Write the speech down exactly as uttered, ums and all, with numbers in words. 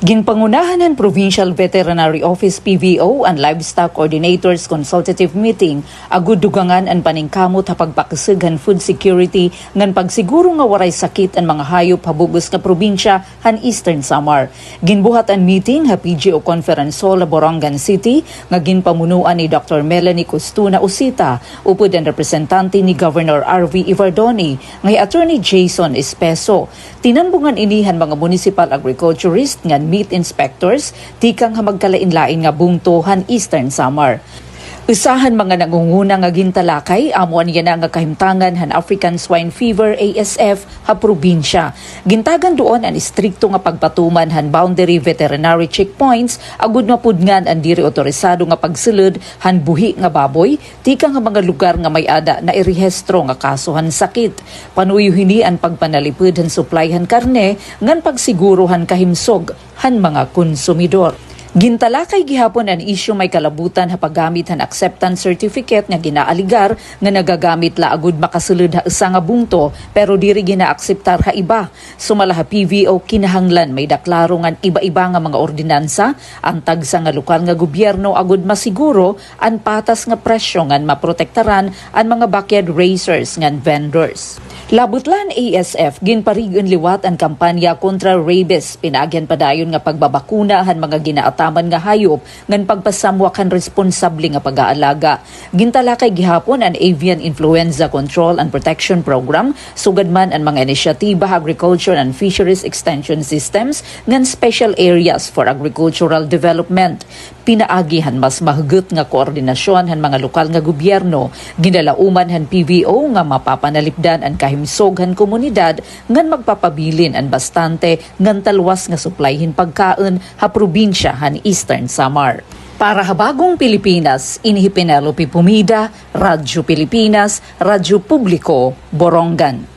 Ginpangunahan han Provincial Veterinary Office, P V O, an Livestock Coordinators Consultative Meeting agud dugangan an paningkamot ha pagpakusog han food security ngan pagsiguro nga waray sakit an mga hayop ha bug-os nga probinsya han Eastern Samar. Ginbuhat an meeting ha P G O Conference Hall ha Borongan City nga ginpamunuan ni Doctor Melanie Costuna Usita upod an representante ni Governor R V Evardone ngan hi Attorney Jason Espeso. Tinambungan ini han mga municipal agriculturist ngan meat inspectors tikang ha magkalainlain nga bungto han Eastern Samar. Usa han mga nangunguna nga gintalakay amo an yana nga kahimtangan han African Swine Fever, A S F, ha probinsya. Gintagan duon an istrikto nga pagpatuman han boundary veterinary checkpoints agud mapudngan an diri otorisado nga pagsulod han buhi nga baboy tikang ha mga lugar nga may-ada nairehistro nga kaso han sakit. Panuyo hini an pagpanalipod han supply han karne ngan pagsiguro han kahimsog han mga konsumidor. Gintalakay gihapon an isyu may kalabutan ha paggamit han acceptance certificate nga ginaalegar nga nagagamit la agud makasulod ha usa nga bungto pero diri ginaakseptar ha iba. Sumala ha P V O, kinahanglan may-ada klaro ngan iba-iba nga mga ordinansa an tagsa nga lokal nga gobyerno agud masiguro an patas nga presyo ngan maprotektaran an mga backyard raisers ngan vendors. Labot la an A S F, ginparig-on liwat an kampanya kontra rabies. Pinaagi han padayon nga pagbabakuna han mga ginaataman nga hayop ngan pagpasamwak han responsable nga pag-aalaga. Gintalakay gihapon an Avian Influenza Control and Protection Program, sugad man an mga inisyatiba ha Agriculture and Fisheries Extension Systems ngan Special Areas for Agricultural Development. Pinaagi han mas mahugot nga koordinasyon han mga lokal nga gobyerno, ginalauman han P V O nga mapapanalipdan an kahimsog han komunidad ngan magpapabilin an bastante ngan talwas nga supply hin pagkaon ha probinsya han Eastern Samar. Para ha Bagong Pilipinas, ini hi Penelope Pomida, Radyo Pilipinas, Radyo Publiko, Borongan.